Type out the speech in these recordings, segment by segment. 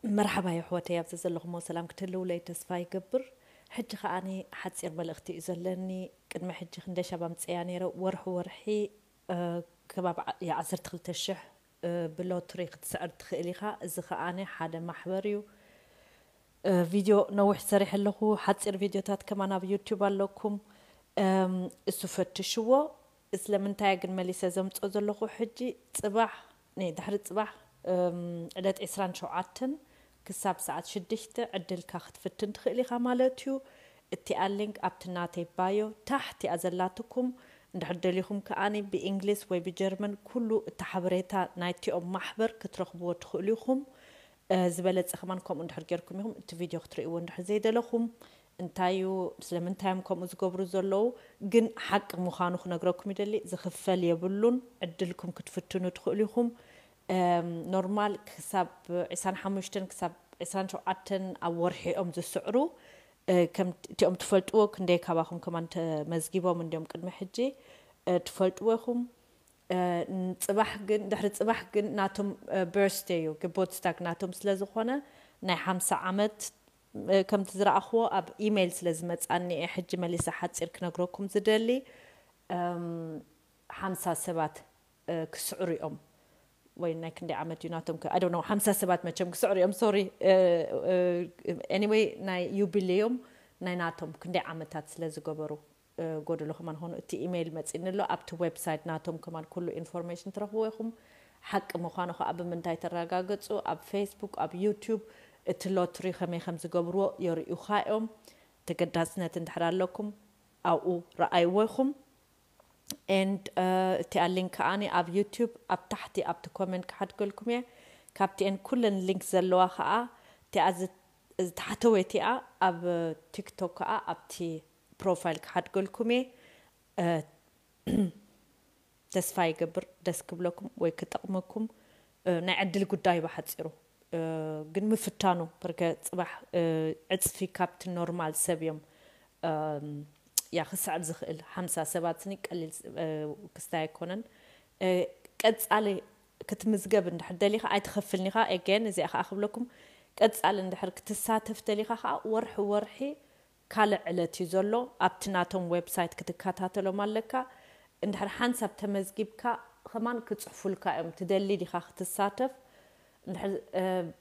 መርሓባ የሕወተይ፣ ኣብዚ ዘለኹሞ ሰላም ክትህልውለይ ተስፋ ይገብር። ሕጂ ከኣኒ ሓፂር መልእኽቲ እዩ ዘለኒ። ቅድሚ ሕጂ ክንደይ ሻብ ኣምፅያ ነይረ። ወርሒ ወርሒ ከባቢ ዓሰርተ ክልተ ሽሕ ብሎትሪ ክትስዕር ትኽእል ኢኻ። እዚ ከኣኒ ሓደ ማሕበር እዩ። ቪድዮ ነዊሕ ሰሪሐ ኣለኹ። ሓፂር ቪድዮታት ከማን ኣብ ዩቲዩብ ኣለኩም። እሱ ፈትሽዎ። ስለምንታይ ግን መሊሰ ዘምፆ ዘለኹ ሕጂ? ፅባሕ፣ ድሕሪ ፅባሕ፣ ዕለት ዕስራን ሸውዓተን ክሳብ ሰዓት ሽዱሽተ ዕድልካ ክትፍትን ትኽእል ኢኻ ማለት እዩ። እቲኣ ሊንክ ኣብቲ ናተይ ባዮ ታሕቲኣ ዘላትኩም። እንድሕር ደሊኹም ከኣኒ ብእንግሊዝ ወይ ብጀርመን ኩሉ እቲ ሓበሬታ ናይቲኦም ማሕበር ክትረኽብዎ ትኽእሉ ኢኹም። ዝበለፀ ከማን ከምኡ እንድሕር ጌርኩም ኢኹም እቲ ቪድዮ ክትርእይዎ እንድሕር ዘይደለኹም። እንታይ እዩ፣ ስለምንታይ እዮም ከምኡ ዝገብሩ ዘለዉ? ግን ሓቂ ምዃኑ ክነግረኩም ይደሊ። ዝኽፈል የብሉን። ዕድልኩም ክትፍትኑ ትኽእሉ ኢኹም። ኖርማል ክሳብ ዕስራን ሓሙሽተን ክሳብ ዕስራን ሸውዓተን ኣብ ወርሒ እዮም ዝስዕሩ። ከምቲኦም ትፈልጥዎ ክንደይ ካባኹም ከማን ተመዝጊቦም እንዲዮም ቅድሚ ሕጂ ትፈልጥዎ ኢኹም። ፅባሕ ግን፣ ድሕሪ ፅባሕ ግን ናቶም በርስደይ እዩ፣ ግቦትስታግ ናቶም ስለ ዝኾነ ናይ ሓምሳ ዓመት ከምቲ ዝረኣኽዎ ኣብ ኢሜይል ስለ ዝመፃኒ እየ ሕጂ መሊሰ ሓፂር ክነግረኩም ዝደሊ። ሓምሳ ሰባት ክስዕሩ እዮም። ወይ ናይ ክንደይ ዓመት እዩ ናቶም? I don't know። ሓምሳ ሰባት መቸም ክስዕሩ እዮም። ሶሪ። ኤኒወይ ናይ ዩቢሌዮም ናይ ናቶም ክንደይ ዓመታት ስለ ዝገበሩ ጎደሎ ከማን ኾኑ እቲ ኢሜይል መፂኒ ኣሎ። ኣብቲ ዌብሳይት ናቶም ከማን ኩሉ ኢንፎርሜሽን ትረኽብዎ ኢኹም። ሓቂ ምዃኑ ከዓ ብምንታይ ተረጋገፁ? ኣብ ፌስቡክ፣ ኣብ ዩቲዩብ እቲ ሎትሪ ከመይ ከም ዝገብርዎ የርእዩኻ እዮም። ተገዳስነት እንድሕር ኣለኩም ኣብኡ ረኣይዎ ኢኹም። And እቲኣ ሊንክ ከዓኒ ኣብ ዩቲዩብ ኣብ ታሕቲ ኣብቲ ኮመንት ክሓድገልኩም እየ። ካብቲኤን ኩለን ሊንክ ዘለዋ ከዓ እቲኣ ዝታሕተወ እቲኣ ኣብ ቲክቶክ ከዓ ኣብቲ ፕሮፋይል ክሓድገልኩም እየ። ተስፋ ይገብር ደስ ክብለኩም ወይ ክጠቕመኩም። ናይ ዕድል ጉዳይ ብሓፂሩ ግን ምፍታኑ ብርገ ፅባሕ ዕፅፊ ካብቲ ኖርማል ሰብ እዮም። ያ ክስዕብ ዝኽእል ሓምሳ ሰባት ስኒ ቀሊል ክስታይ ኣይኮነን። ቀፃሊ ክትምዝገብ እንድሕር ደሊኻ ኣይትኸፍልኒኻ። ኤገን እዚኣ ከዓ ክብለኩም ቀፃሊ እንድሕር ክትሳተፍ ደሊኻ ከዓ ወርሒ ወርሒ ካልእ ዕለት እዩ ዘሎ። ኣብቲ ናቶም ዌብሳይት ክትከታተሎም ኣለካ። እንድሕር ሓንሳብ ተመዝጊብካ ከማን ክፅሕፉልካ እዮም። ትደሊ ዲኻ ክትሳተፍ?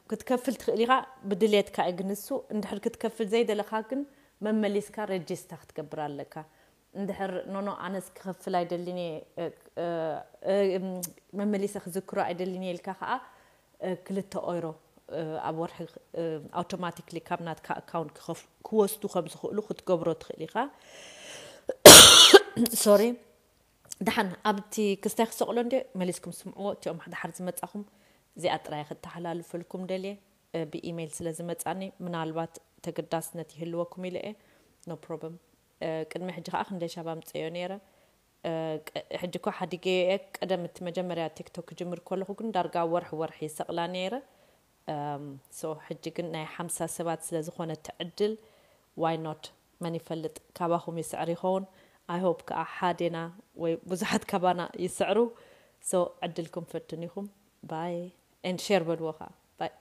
ክትከፍል ትኽእል ኢኻ ብድሌትካ እዩ። ግን እሱ እንድሕር ክትከፍል ዘይደለኻ ግን መመሊስካ ሬጅስታ ክትገብር ኣለካ። እንድሕር ኖኖ ኣነስ ክኸፍል ኣይደልን እየ፣ መመሊሰ ክዝክሮ ኣይደልን እየ ኢልካ ከዓ ክልተ ኦይሮ ኣብ ወርሒ ኣውቶማቲክሊ ካብ ናትካ ኣካውንት ክወስዱ ከም ዝኽእሉ ክትገብሮ ትኽእል ኢኻ። ሶሪ። ደሓን ኣብቲ ክስታይ ክሰቕሎ እንደ መሊስኩም ስምዕዎ። እቲኦም ድሓር ዝመጻኹም እዚኣ ጥራይ ክተሓላልፈልኩም ደልየ። ብኢሜይል ስለ ዝመጻኒ ምናልባት ተገዳስነት ይህልወኩም ኢለ እየ። ኖ ፕሮብለም። ቅድሚ ሕጂ ከዓ ክንደይ ሻብ ኣምፀዮ ነይረ። ሕጂ እኮ ሓዲገዮ እየ። ቀደም እቲ መጀመርያ ቲክቶክ ክጅምር ከለኹ ግን ዳርጋ ወርሒ ወርሒ ይሰቕላ ነይረ። ሶ ሕጂ ግን ናይ ሓምሳ ሰባት ስለ ዝኾነ እቲ ዕድል ዋይ ኖት፣ መን ይፈልጥ ካባኹም ይስዕር ይኸውን። ኣይ ሆፕ ከዓ ሓዴና ወይ ብዙሓት ካባና ይስዕሩ። ሶ ዕድልኩም ፈትኑ ኢኹም። ባይ ኤንድ ሼር በልዎ ከዓ ባይ።